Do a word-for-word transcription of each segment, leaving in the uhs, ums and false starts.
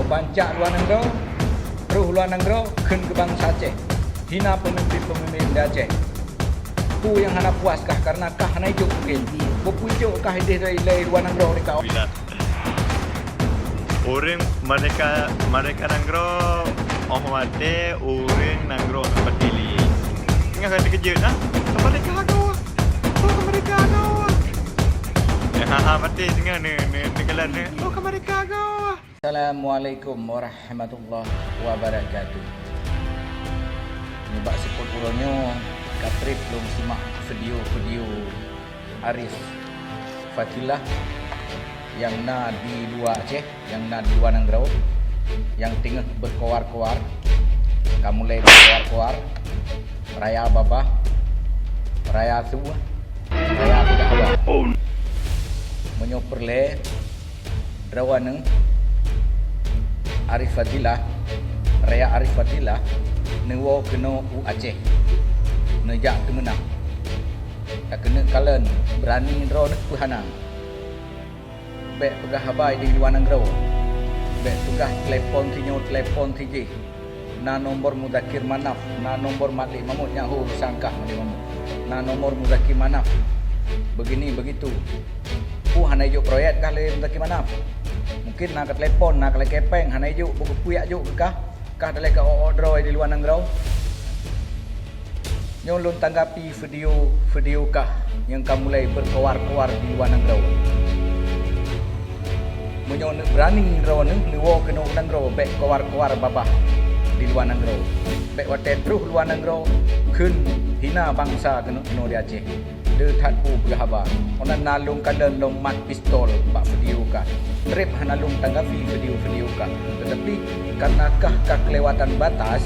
Bancak luwa nanggroe, troh luwa nanggroe kheun keu bansa Aceh. Hina peumimpin-peumimpin di Aceh. Peue nyang hana puas kah kareuna kah hana ijok mungken? Peue ijok kah ideh dari, dari luwa nanggroe dekat? Bila ureueng merdeka, merdeka nanggroe, óh watèe ureueng nanggroe ngon batili. Nyoe ka teukeujot, ha? Ka merdeka goe. Oh, ka merdeka goe. Ha, ha, batis nyoe, nyoe, nyoe, nyoe, nyoe. Oh, ka merdeka goe. Assalamualaikum warahmatullahi wabarakatuh. Nibak seupôt uroe nyoe ka trép lôn simak video-video Arif Fadilah nyang na di luwa Aceh, nyang na di luwa nanggroe, nyang teungoh beukoar-koar, ka mulai beukoar-koar, raya babah, raya su, raya peugah haba. Meunyoe peureulèe, droeneuh Arif Fadilah, raya Arif Fadilah, neuwoe keunoe u Aceh, neujak teumeunang. Takeuneuk kalon, beurani droeneuh peuhana. Bèk peugah haba di luwa nanggroe. Bèk peugah telepon sinyoe, telepon sijih. Na nomor Muzakir Manaf, na nomor Malik Mahmud, nyan ho urusan kah Malik Mahmud. Na nomor Muzakir Manaf. Begini begitu. Peue hana ijok proyek kah lé Muzakir Manaf? Mungkin na ka telepon, na ka lakèe pèng, hana ijok, bukon peue jak jok keu kah? Kah dalèe ka ôk-ôk droe di luwa nanggroe? Nyoe lôn tanggapi video-video kah nyang ka mulai beukoar-koar di luwa nanggroe. Meunyoe neuk beurani droeneuh neuwoe keunoe u nanggroe, bèk koar-koar babah di luwa nanggroe. Bèk watèe troh luwa nanggroe kheun hina bansa keunoe, keunoe di Aceh. Le that peue peugah haba. Meunan na lôn kalon lôn mat pistol bak video kah. Trép hana lôn tanggapi video-video kah. Teutapi kareuna kah ka keulewatan batas,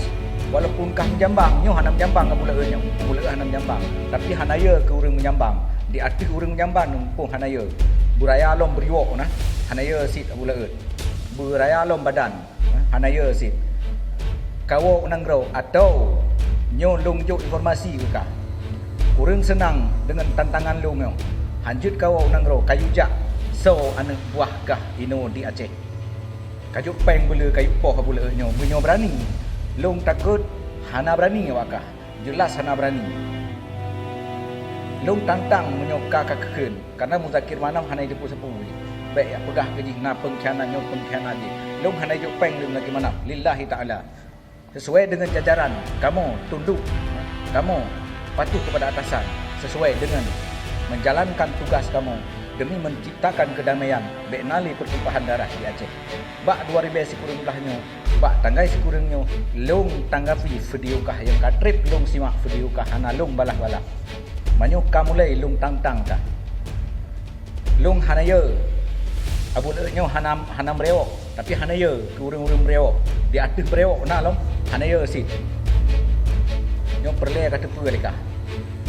walaupun kah meujambang, nyoe hana meujambang Abu Laôt nyoe. Abu Laôt hana meujambang. Tapi hana yö keu ureueng meujambang. Di ateueh ureueng meujambang, muphom hana yö. Beuraya lom beuriwok na, hana yö cit Abu Laôt. Beuraya lom badan. Hana yö cit. Kawoe u nanggroe atau nyoe lôn jok informasi keu kah. Kureueng seunang deungon tantangan lôn nyoe. Hanjeuet kawoe u nanggroe, kayue jak soe aneuk buah kah inoe di Aceh. Kajok pèng beuleu, kayue poh Abu Laôt nyoe. Meunyoe beurani, lôn takot hana beurani awak kah. Jeulaih hana beurani. Lôn tantang meunyoe ka, ka kheun, kareuna Muzakir Manaf hana jiteupeue sapeue jih. Bèk jak peugah keu jih na peungkhianat nyoe peungkhianat jih. Lôn hana jok pèng lé Muzakir Manaf, lillahi ta'ala. Sesuai deungon jajaran kamoe tunduk, kamoe patuh kepada atasan, sesuai deungon menjalankan tugas kamoe demi menciptakan kedamaian, bèk na lé pertumpahan darah di Aceh. Bak dua ribèe sikureueng blah nyoe, bak tanggai sikureueng nyoe, lôn tanggapi video kah nyang ka trép lôn simak video kah hana lôn balah-balah. Meunyoe ka mulai lôn tantang kah. Lôn hana yö. Abu Laôt nyoe hana, hana meurewok, tapi hana yö keu ureueng-ureueng meurewok. Di ateueh meurewok na lom, hana yö cit. Nyoe peureulèe ka teupeue lé kah.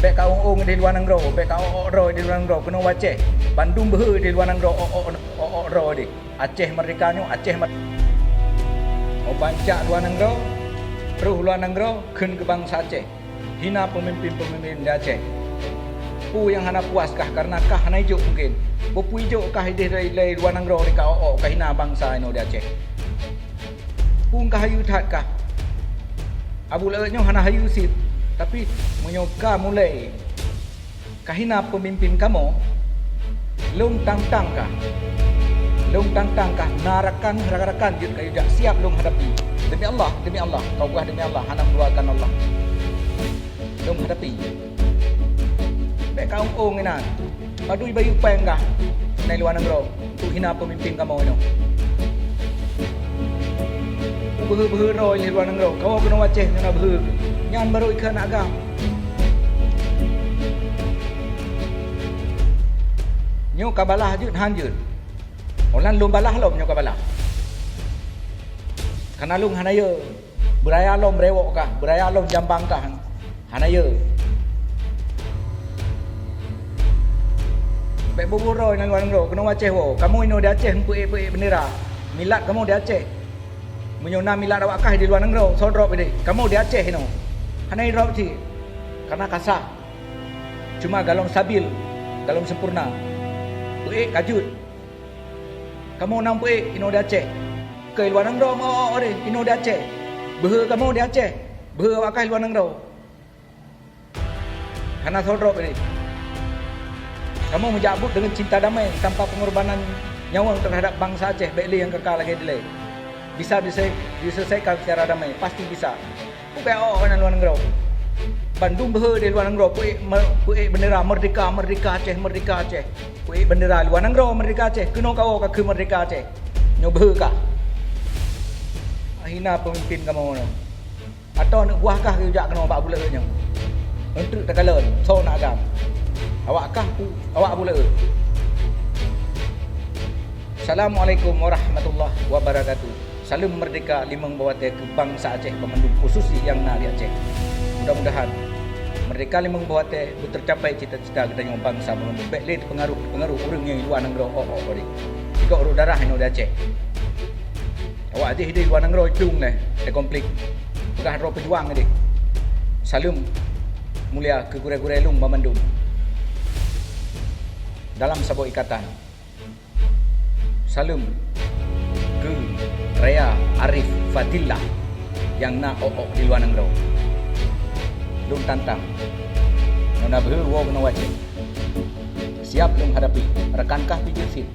Bèk ka ong-ong di luwa nanggroe, bèk ka ôk-ôk droe di luwa nanggroe, keunoe u Aceh. Bandum beuhe di luwa nanggroe, ôk-ôk, ôk-ôk droe di. Aceh merdeka nyoe, Aceh mer-, oh, bancak luwa nanggroe, troh luwa nanggroe, kheun keu bansa Aceh. Hina peumimpin-peumimpin di Aceh. Peue nyang hana puas kah kareuna kah hana ijok mungken? Bukon peue ijok kah ideh dari, dari luwa nanggroe dekat ôk-ôk kah hina bansa inoe di Aceh? Peue kah hayeu that kah? Abu Laôt nyoe hana hayeu cit, tapi meunyoe ka mulai ka hina peumimpin kamoe, lôn tantang kah. Lôn tantang kah na rakan, rakan-rakan jeuet kayue jak siap lôn hadapi. Demi Allah, demi Allah, kapeugah demi Allah, hana meulupakan Allah. Lôn hadapi. Bèk ka ong-ong inan. Padub bayeue pèng kah. Nai luwa nanggroe. Untuk hina peumimpin kamoe nyoe. Beuhe-beuhe droe lé luwa nanggroe, kawoe keunoe u Aceh nyoe na beuhe. Nyan barô ikheun agam. Nyoe ka balah jeuet han jeuet. Olan lôn balah lom nyoe ka balah. Kana lôn hana yö. Beuraya lom rewok kah, beuraya lom jambang kah. Hana yö. Bèk bubura na luwa nanggroe, keunoe u Aceh woe. Kamoe inoe di Aceh meupeuék-peuék bendera. Milat kamoe di Aceh. Meunyoe na milat awak kah di luwa nanggroe, soe drop ideh. Kamoe di Aceh inoe. Hana idrop cit. Kareuna ka sah. Cuma golom sabil, golom sempurna. Peuék ka jeuet. Kamoe na meupeuék inoe di Aceh. Keu luwa nanggroe meu-ôk-ôk deh, inoe di Aceh. Beuhe kamoe di Aceh, beuhe awak kah luwa nanggroe. Hana soe drob deh. Kamoe meujak buet deungon cinta damai tanpa pengorbanan nyawöng terhadap bansa Aceh, bék lé nyang ka-ka lagée dilée. Bisa dise-, diselesaikan secara damai, pasti bisa. Peue bék-ôk-ôk nyan luwa nanggroe. Bandum beuhe di luwa nanggroe, peuék me-, peuék bendera merdeka, merdeka Aceh, merdeka Aceh. Peuék bendera luwa nanggroe merdeka Aceh, keunoe kawoe ka keu merdeka Aceh. Nyoe beuhe kah. Hina peumimpin kamoe nyoe. Atau aneuk buah kah geujak keunoe bak buleue nyoe. Eunteuk takalon, soe na agam. Awak kah pu-, awak buleue. Assalamualaikum warahmatullahi wabarakatuh. Saleuem meurdehka limong boh watée keu bansa Aceh banmandum, khusos nyang na di Aceh. Mudah-mudahan meurdehka limong boh watée beuteucapai cita-cita geutanyoe bansa banmandum, bék lé teupeungaruh-teupeungaruh ureuëng nyang luwa nanggroe ôk-ôk deh. Tikok rôh darah inoe di Aceh. Awak jih di luwa nanggroe iplueng lé, teukonflik. Peugah droe peujuang deh. Saleuem mulia keu gurée-gurée lôn banmandum. Dalam saboh ikatan. Saleuem keu Raya Arif Fadillah nyang na ôk-ôk di luwa nanggroe. Lôn tantang, nona beuhe woe keunoe Aceh. Siab lôn hadapi, rakan kah pih jeuet cit.